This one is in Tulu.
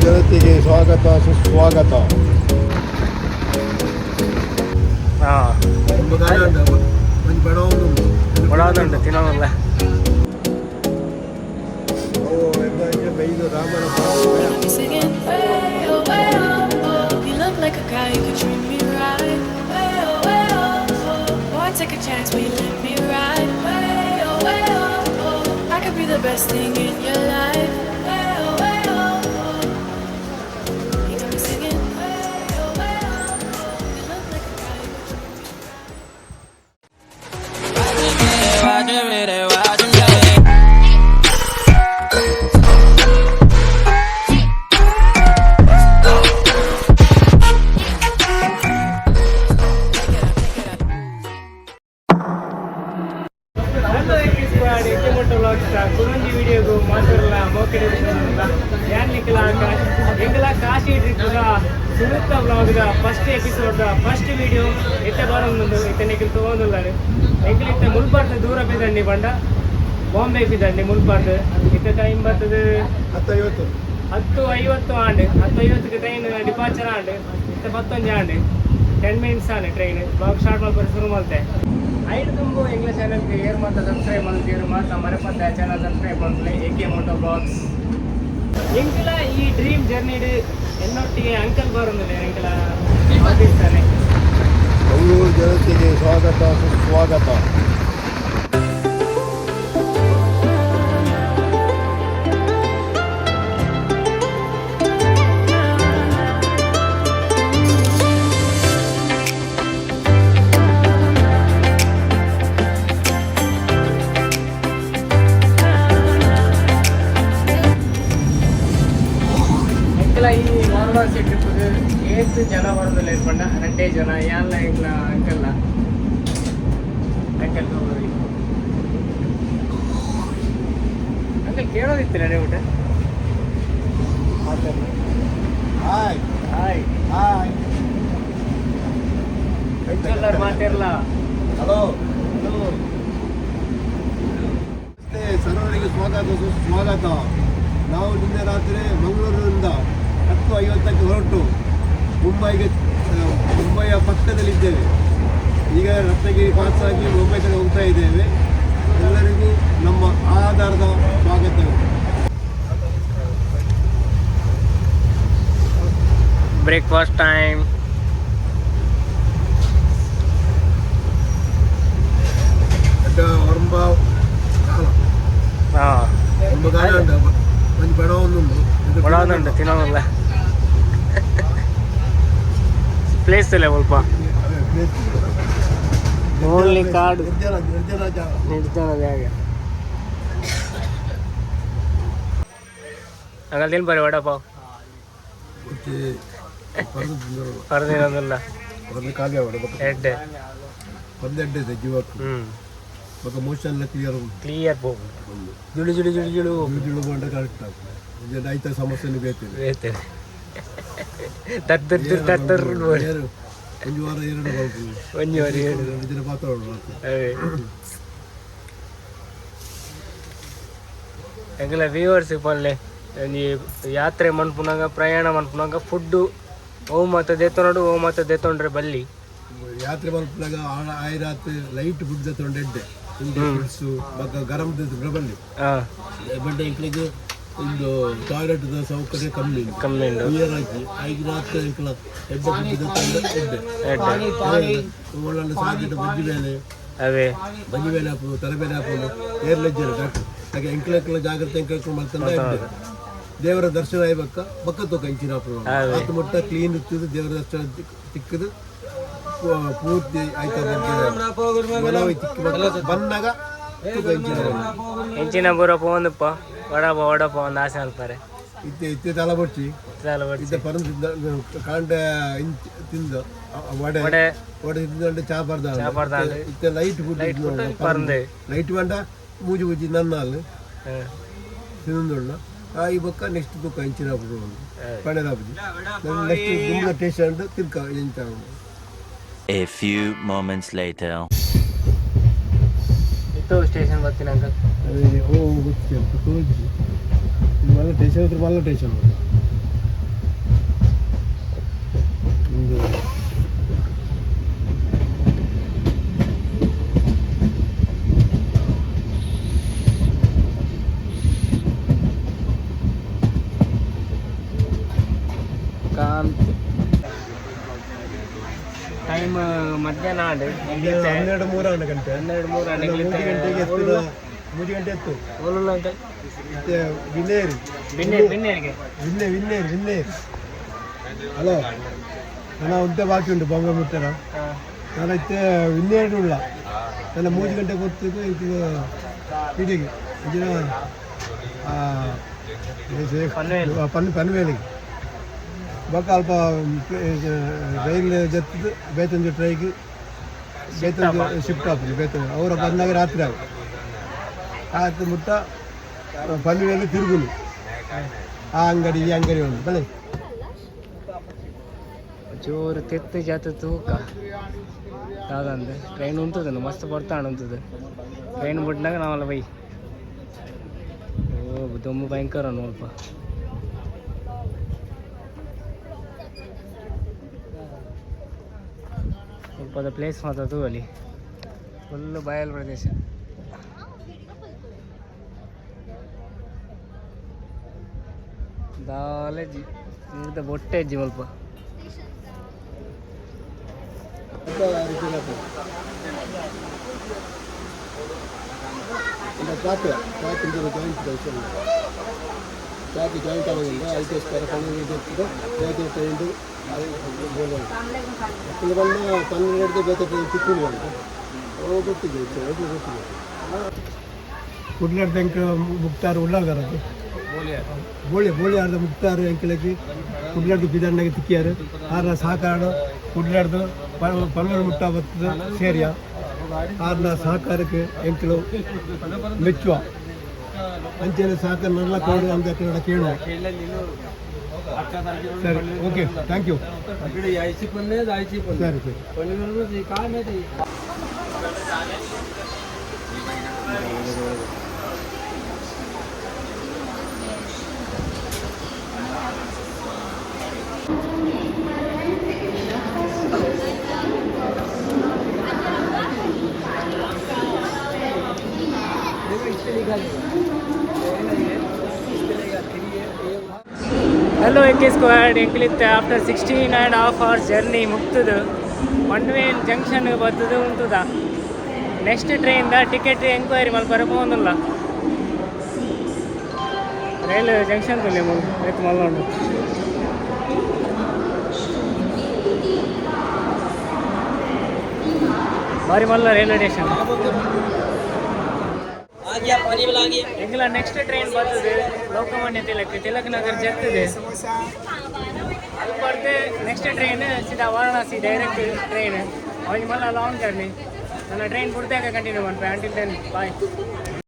ಜನತೆಗೆ ಸ್ವಾಗತ, ಸುಸ್ವಾಗತ. ಒಂಜಿ ಬಡ ಉಂಡು. ಬಡವದುಂಟು ತಿನ್ನೋಲ್ಲ. ಅವು ಬೈದು ರಾಮನ Got me singing, way oh, way oh, oh. You look like a guy who could treat me right. Way oh, way oh, oh. Boy, take a chance, will you let me ride? Way oh, way oh, oh. I could be the best thing in your life. Way oh, way oh, oh. You got me singing, way oh, way oh, oh. You look like a guy who could treat me right. Hello squad, ಎಕ್ಕೆ ವ್ಲಾಗ್ಸ್ ಕುರೊಂಜಿ ವಿಡಿಯೋಗು ಮಾತಾಡಲ್ಲ ಮೋಕೆಡೆ ಯಾನ್ ನಿಕಲ ಆಕಾಶ್. ಎಂಕಲ ಕಾಶಿ ಟ್ರಿಪ್ದ ಸುರುತ್ತ ವ್ಲಾಗ್ದ ಫಸ್ಟ್ ಎಪಿಸೋಡ್ದ ಫಸ್ಟ್ ವಿಡಿಯೋ ಇತ್ತೆ ಬರೊಂದುಂಡು. ಇತ್ತೆ ನಿಕಲ್ ತಗೊಂದುಲ್ಲಾರು. ಎಂಕಲ್ ಇತ್ತೆ ಮುಲ್ಪಾರ್ದು ದೂರ ಬಿದಂಡಿ ಪಂಡ ಬಾಂಬೆ ಬಿದಂಡಿ ಮುಲ್ಪಾರ್ದು. ಇತ್ತೆ ಟೈಮ್ ಬರ್ತದೆ? 10:50. 10:50 ಆಂಡ್. 10:50ಕ್ಕೆ ಟ್ರೈನ್ ಡಿಪಾರ್ಚರ್ ಆಂಡ್. ಇತ್ತೆ 11 ಆಂಡ್. 10 ಮಿನಿಟ್ಸ್ ಆಂಡ್. ಟ್ರೈನ್ ಬ್ಲಾಗ್ ಸ್ಟಾರ್ಟ್ ಮಲ್ಪರೆ ಶುರು ಮಲ್ತೆ. ಐದು ತುಂಬು ಎಂಗ್ಲ ಚಾನಲ್ಗೆ ಏರ್ ಮಾತ ಸಬ್ಸ್ಕ್ರೈಬ್ ಮಲ್ತೀರು ಮಾತ ಮರಪತ್ತೆ ಚಾನಲ್ ಸಬ್ಸ್ಕ್ರೈಬ್ ಮಲ್ಪಲೆ, ಎ ಕೆ ಮೋಟೋ ಬ್ಲಾಗ್ಸ್. ಎಂಕಲ ಈ ಡ್ರೀಮ್ ಜರ್ನಿಡ್ ಎನ್ನೊಟ್ಟಿಗೆ ಅಂಕಲ್ ಬರೋದಿಲ್ಲ, ಎಂಕಲ ಆಫೀಸ್ ತಾನೆ. ಮಂಗಳೂರು ಜನತೆಗೆ ಸ್ವಾಗತ, ಸುಸ್ವಾಗತ. ಎಂಕಲ ಈ ವಾರಣಾಸಿ ಟ್ರಿಪ್ ಏತ್ ಜನ ಬರೋದಿಲ್ಲ ಇರ್ಪಂಡ ರಡ್ಡೆ ಜನ, ಯಾನ್ಲ ಎಂಕಲ ಅಂಕಲ್ಲ. ಅಂಕಲ್ ತಗೋರಿ. ಅಂಕಲ್ ಕೇಳೋದಿತ್ತಿಲ್ಲ ಊಟ. ಹಾಯ್. ಹಾಯ್. ಹಾಯ್. ಎಲ್ಲರೂ ಮಾತಿರಲ್ಲ. ಹಲೋ, ಹಲೋ, ನಮಸ್ತೆ. ಸರ್ವರಿಗೆ ಸ್ವಾಗತ, ಸುಸ್ವಾಗತ. ನಾವು ನಿನ್ನೆ ರಾತ್ರಿ ಮಂಗಳೂರಿನಿಂದ 10:50ಕ್ಕೆ ಹೊರಟು ಮುಂಬೈಗೆ ಮುಂಬೈಯ ಪಕ್ಕದಲ್ಲಿದ್ದೇವೆ. ಈಗ ರತ್ನಗಿರಿ ಪಾಸಾಗಿ ಮುಂಬೈ ಕಡೆ ಹೋಗ್ತಾ ಇದ್ದೇವೆ. ಎಲ್ಲರಿಗೂ ನಮ್ಮ ಆಧಾರದ ಸ್ವಾಗತ. Breakfast time. ಹೊರಂಬ ಕಾಲ. ಒಂಬ ಕಾಲ ಉಂಟು, ಒಂದು ಬಡ ಒಂದುಂಟು. ಬಡವನುಂಟು ತಿನ್ನೋಲ್ಲ. ಪ್ಲೇಸ್ ಇಲ್ಲ ಸ್ವಲ್ಪ. Only ಕಾಡು. ನಿರ್ಜನ ನಿರ್ಜನ ಜಾಗ. ನಿರ್ಜನ ಜಾಗ. ಹಂಗಲ್ ತಿನ್ ಬರೀ ವಡಪಾವ್. ಮತ್ತೆ ಪರ್ದು ತಿಂದರು. ಪರದಿನದಲ್ಲ. ಪರ್ದು ಖಾಲಿ ಆವಡ ಬೊಕ್ಕ. ಎಡ್ಡೆ. ಪರ್ದು ಎಡ್ಡೆ ಇದೆ ಜೀವಕ್ಕೆ. ಬೊಕ್ಕ ಮೋಷನ್ ಎಲ್ಲ ಕ್ಲಿಯರ್. ಕ್ಲಿಯರ್ ಹೋಗು. ಒಂದು ಜುಳು ಜುಳು ಜುಳು ಜುಳು. ಜುಳು ಬಂಡ ಕರೆಕ್ಟ್ ಆಗ್ತದೆ. ಇದು ಐತ ಸಮಸ್ಯೆ ಬೇತೇವೆ. ಬೇತೇವೆ. ತರ್ ತರ್ ತರ್ ತರ್ ತರ್. ಒಂದು ವಾರ ಎರಡು ಬರ್ಬೋದು. ಒಂಜಿ ವಾರ ಎರಡು. 2 ದಿನ ಪಾತ್ರ ಬರ್ತದೆ. ಅದೇ ಎಂಕಲ ವ್ಯೂವರ್ಸ್ ಪನ್ಲೆ, ಒಂಜಿ ಯಾತ್ರೆ ಮನ್ಪುನಾಗ, ಪ್ರಯಾಣ ಮನ್ಪುನಾಗ ಫುಡ್ಡು ಓ ಮಾತ ದೆತ್ತೊನಡು, ಓ ಮಾತ ದೆತ್ತೊಂಡ್ರೆ ಬಲ್ಲಿ. ಯಾತ್ರೆ ಮಲ್ಪುನಾಗ ಆಯ್ರಾತ್ ಲೈಟ್ ಫುಡ್ ತೊಂಡೆ ಎಡ್ಡೆ. ಇಂದು ಫುಡ್ಸು ಬೊಕ್ಕ ಗರಂ ಬಲ್ಲಿ. ಬಟ್ ಎಂಕ್ಲೆಗ್ ಇಂದು ಟಾಯ್ಲೆಟ್ ಸೌಕರ್ಯ ಕಮ್ಮಿ ಉಂಟು. ಕಮ್ಮಿ ಉಂಡು. ಕ್ಲಿಯರ್ ಆಗಿ ಐದು ರಾತ್ರಿ ಎಂಕ್ಲ ಎಡ್ಡೆ ಫುಡ್ ತೊಂಡೆ ಎಡ್ಡೆ. ಎಡ್ಡೆ. ಒಳ್ಳೊಳ್ಳೆ ಸಾಧ್ಯತೆ ಬಜ್ಜಿ ಮೇಲೆ. ಅವೇ. ಬಜ್ಜಿ ಮೇಲೆ ಹಾಪುದು, ತಲೆ ಮೇಲೆ ಹಾಪುದು, ಏರ್ಲೆಜ್ಜರು ಡಾಕ್ಟರ್ ಹಾಗೆ. ಎಂಕ್ಲ ಎಂಕ್ಲ ಜಾಗ್ರತೆ ಎಂಕ್ಲ ಮಲ್ತಂಡ ಎಡ್ಡೆ. ದೇವರ ದರ್ಶನ ಆಯ್ಬಕ್ಕ ಬಕ್ಕ ತೋಕ ಇಂಚಿನ ಹಾಪುದು. ಅವೇ. ಆತು ಮುಟ್ಟ ಕ್ಲೀನ್ ಇರ್ತದೆ. ದೇವರ ದರ್ಶನ ತಿಕ್ಕದು ಪೂರ್ತಿ ಆಯ್ತಾ ಮನವಿ ತಿಕ್ಕಿ ಬಕ್ಕ ಬನ್ನಾಗ ತೂಕ ಇಂಚಿನ ಎಂಚಿನ ಬೂರ ಪೋಂದಪ್ಪ, ವಡಾಪ ವಡಾಪ ಒಂದು ಆಸೆ ಅಲ್ಪಾರೆ. ಇತ್ತೆ ಇತ್ತೆ ತಲ ಬೊಡ್ಚಿ. ಚಾಲ ಬಡ್ಸಿ. ಇತ್ತೆ ಪರಂದು ತಿಂದ ಕಾಂಡ ಇಂಚ್ ತಿಂದ ವಡೆ. ವಡೆ. ವಡೆ ತಿಂದ ಚಾ ಬರ್ದ. ಚಾ ಪರ್ದಾಂಡ್. ಇತ್ತೆ ಲೈಟ್ ಫುಡ್. ಲೈಟ್ ಫುಡ್ ಪರಂದೆ. ಲೈಟ್ ವೇಂಡ, ಮೂಜಿ ಮೂಜಿ ನನ್ನಾಲ್ ತಿಂದುಳ್ಳ ಆ ಈ ಬೊಕ್ಕ ನೆಕ್ಸ್ಟ್ ತೂಕ ಇಂಚಿನ ಪಣೆದಾಪುಜಿ. ನೆಕ್ಸ್ಟ್ ದುಂಬುದ ಟೇಸ್ಟ್ ಅಂಡ್ ತಿರ್ಕ ಎಂಚ. A few moments later. ಇತ್ತು ಸ್ಟೇಷನ್ ಬರ್ತೀನಿ ಅಂಕಲ್. ಓ, ಗೊತ್ತಿಲ್ಲ, ತೋಜಿ. ಮಲ್ಲ ಸ್ಟೇಷನ್ ಹತ್ರ ಮಲ್ಲ ಸ್ಟೇಷನ್. ದಾಂತೆ ಟೈಮ್ ಮಧ್ಯಾಹ್ನ ಆಂಡ್. 12:03 ಗಂಟೆ. 12:03. 3 ಗಂಟೆಗೆ ಎತ್ತುದ, 3 ಗಂಟೆ ಎತ್ತು. ಓಲುಲ್ಲ ಅಂತ? ಮತ್ತೆ ವಿನೇರಿ. ಬಿನ್ನೇರು, ಬಿನ್ನೇರಿಗೆ. ವಿನ್ನೆ ವಿನ್ನೇರಿ ವಿನ್ನೇರಿ. ಹಲೋ, ನಾನು ಒಂತೆ ಬಾಕಿ ಉಂಟು ಬಾಂಬೆ ಮುಟ್ಟರ. ನಾನು ಇತ್ತೆ ವಿನ್ನೇರು ಉಳ್ಳ. ನನ್ನ 3 ಗಂಟೆ ಗೊತ್ತಿದ್ದು ಇದು ಇಡಿಗೆ ಇಂಜಿನ ಪನ್ವೇಲ್. ಪನ್ವೇಲಿಗೆ ಬೊಕ್ಕ ಅಲ್ಪ ರೈಲ್ ಜತ್ತದು ಬೇತೊಂಜಿ ಟ್ರೈಗ್ ಬೇತೊಂಜಿ ಶಿಫ್ಟ್ ಆಪುಂಡು. ಬೇತೊಂಜಿ ಅವರ ಬಂದಾಗ ರಾತ್ರಿ ಆವು. ಆತು ಮುಟ್ಟ ಪನ್ವೇಲು ತಿರುಗುನು, ಆ ಅಂಗಡಿ ಈ ಅಂಗಡಿ ಉಂಟು ಬಲೆ. ಜೋರು ತೆತ್ತು ಜಾತ ತೂಕ ದಾದಂದು ಟ್ರೈನ್ ಉಂತದನು ಮಸ್ತ್ ಬರ್ತಾಣ ಉಂತದು. ಟ್ರೈನ್ ಬಿಟ್ನಾಗ ನಾವಲ್ಲ ಬೈ. ಓ, ದೊಮ್ಮು ಭಯಂಕರ ನೋಲ್ಪ. ಸ್ವಲ್ಪದ ಪ್ಲೇಸ್ ಮಾತ್ರ ತೂವಲಿ. ಫುಲ್ ಬಯಲು ಪ್ರದೇಶ. ದಾಲೆಜ್ಜಿ ನೀರ್ದ ಬೊಟ್ಟೆ ಅಜ್ಜಿ ಮಲ್ಪ. Track track joint, track joint ಆಗೋದ್ರಿಂದ ಅದಕ್ಕೋಸ್ಕರ ಪನ್ನೇಳು ಇರ್ತದೆ ಬೇತೆ ಟ್ರೈನ್. ಬಂದ 12 ಬೇತೆ ಟ್ರೈನ್ ಚಿಕ್ಕುಂಡು ಅಂತ. ಓ, ಗೊತ್ತಿದೆ, ಅದು ಗೊತ್ತಿದೆ. ಕುಡ್ಲಾಡ್ದ ಎಂಕ್ ಮುಕ್ತಾರು ಉಳ್ಳಾಲ್ದಾರದು ಬೋಳಿ ಬೋಳಿ ಆಡ್ದ ಮುಕ್ತಾರು ಎಂಕಲకి ಕುಡ್ಲಾಡ್ದು ಬಿದಣ್ಣಗೆ ತಿಕ್ಕಿಯಾರು. ಆರ್ನ ಸಹಕಾರ ಕುಡ್ಲಾಡ್ದು ಪನ್ನೇಳು ಮುಟ್ಟ ಬರ್ತದೆ ಸೇರಿಯ. ಆರ್ನ ಸಹಕಾರಕ್ಕೆ ಎಂಕಲು ಮೆಚ್ಚುವ. ಅಂಚೆನೆ ಸಹಕಾರ ನಲ್ಲ ಕೋಡು ಅಂತ ಕನ್ನಡ ಕೇಳುವ. ಸರಿ, ಓಕೆ, thank you. ಸರಿ ಸರಿ. ಹಲೋ ಎ ಕೆ ಸ್ಕ್ವಾಡ್, ಎಂಕ್ಲಿತ್ತೆ after 16.5 hours journey ಮುಗ್ತದು ಪನ್ವೇಲ್ junction ಬರ್ತದೆ ಉಂಟುದ. ನೆಕ್ಸ್ಟ್ ಟ್ರೈನ್ದ ಟಿಕೆಟ್ ಎಂಕ್ವೈರಿ ಮಲ್ಪರೆ ಪೋವೊಂದುಲ್ಲ. ರೈಲ್ ಜಂಕ್ಷನ್ ತುಲ್ಲೆ ಮುಲ್ ಏತ್ ಮಲ್ಲುಂಡು. ಬಾರಿ ಮಲ್ಲ ರೈಲ್ವೆ ಸ್ಟೇಷನ್. ಎಂಗ್ಲ ನೆಕ್ಸ್ಟ್ ಟ್ರೈನ್ ಬರ್ತದೆ ಲೋಕಮಾನ್ಯ ತಿಲಕ್, ತಿಲಕ್ ನಗರ್ ಜತ್ತದೆ. ಅದು ಬರ್ತೆ ನೆಕ್ಸ್ಟ್ ಟ್ರೈನ್ ಸೀದಾ ವಾರಣಾಸಿ ಡೈರೆಕ್ಟ್ ಟ್ರೈನ್. ಅವಾಗ ಮಲ್ಲ ಲಾಂಗ್ ಜರ್ನಿ. ನನ್ನ ಟ್ರೈನ್ ಬಿಡ್ತಾಗ ಕಂಟಿನ್ಯೂ ಮಾಡ್ಪೆ. Until then, bye.